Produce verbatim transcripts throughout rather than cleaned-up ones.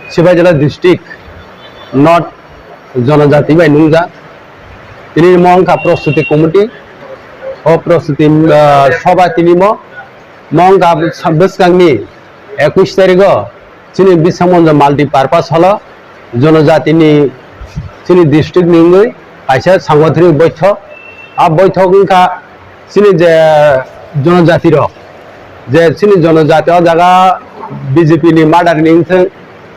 Sipaijala district North Jonojati bai nungjak. Tini mo wngkha Prostuti Committee. O Prostuti, ah, Sabha tini mo, mo wngkha bwskangni ekush tarigo chini Biswamonjo Multipurpose Hall o Jonojatini chini district ni wngwi kaisa sangothinik boithok. A boithok wngkha chini je jonojati rok, je chini jonojati o jaga B J P ni madar ni wngthwng,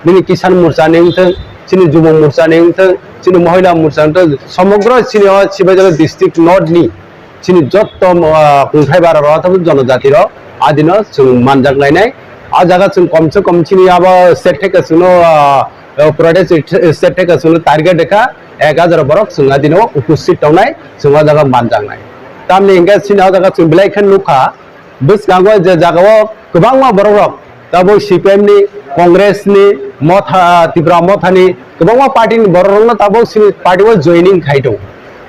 nini Kisan Morcha ni wngthwng, chini Jubok Morcha ni wngthwng, chini Mohila Morcha ni wngthwng, somogro chini o Sipaijala district North ni chini jotto, ah, kungthai bara rok, jonojati rok adino chwng manjak lainai. A jaga chwng kom se kom chini abo state theke chwngno, ah, ah, protest state theke chwngno target dekha ek hajar borok chwng adino uposthit tongnai, chwng o jaga manjaknai. Tamni hwnkhe chini o jaga chwng belai khe nukha, bwskango je jagao kwbangma borok rok tabuk C P M ni, Congress ni, Motha, Tipra Motha ni kwbangma party ni borok rokno tabuk chini party o joining khai tongo.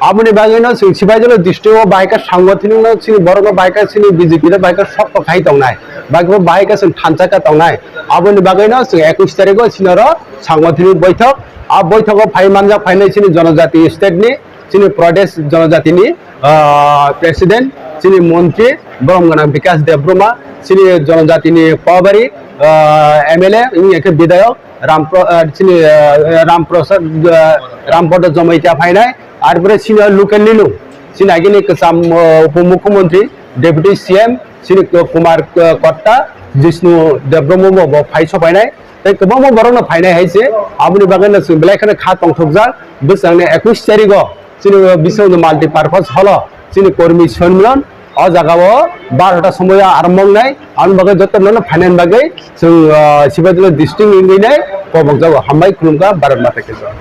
Aboni bagwino chwng Sipaijala district o bahai khe sangothinik no chini borok no bahai khe chini B J P no bahai khe sokto khai tongnai, bahai khe, bahai khe chwng thansa khe tongnai. Aboni bagwino chwng ekush tarigo chini oro sangothinik boithok, a boithogo phai manjak phainai chini jonojati state ni chini Pradesh Jonojatini, ah, President, chini Montri, Borom Gwnang Bikash Debbarma, chini Jonojatini Pohabari, ah, M L A, wngya khe Bidhayok, Ram Pro-, ah, chini, ah, Ram Prasad, ah, Ram Pada Jamatia phainai, ar pore chini local ni nung, chini agini kwcham, ah, Upo Mukhyamantri, Deputy C M, chini Kumar, ah, Katta, Jishnu Debbarma bo, bo phai sophainai. Tei kwbangma borokno phainai hai se, aboni bagwino chwng belai kheno kha tongthokjak. Bwskango ekush tarigo chini Biswanath Multipurpose Hall o chini kormi sonmilan o jagao barota somoio arombho wngnai. Aboni bagwi jotono phainani bagwi chwng, ah, Sipaijala district ni wngwi nai kobokjago. Hambai, khulumkha, Bharat Mata ki jai.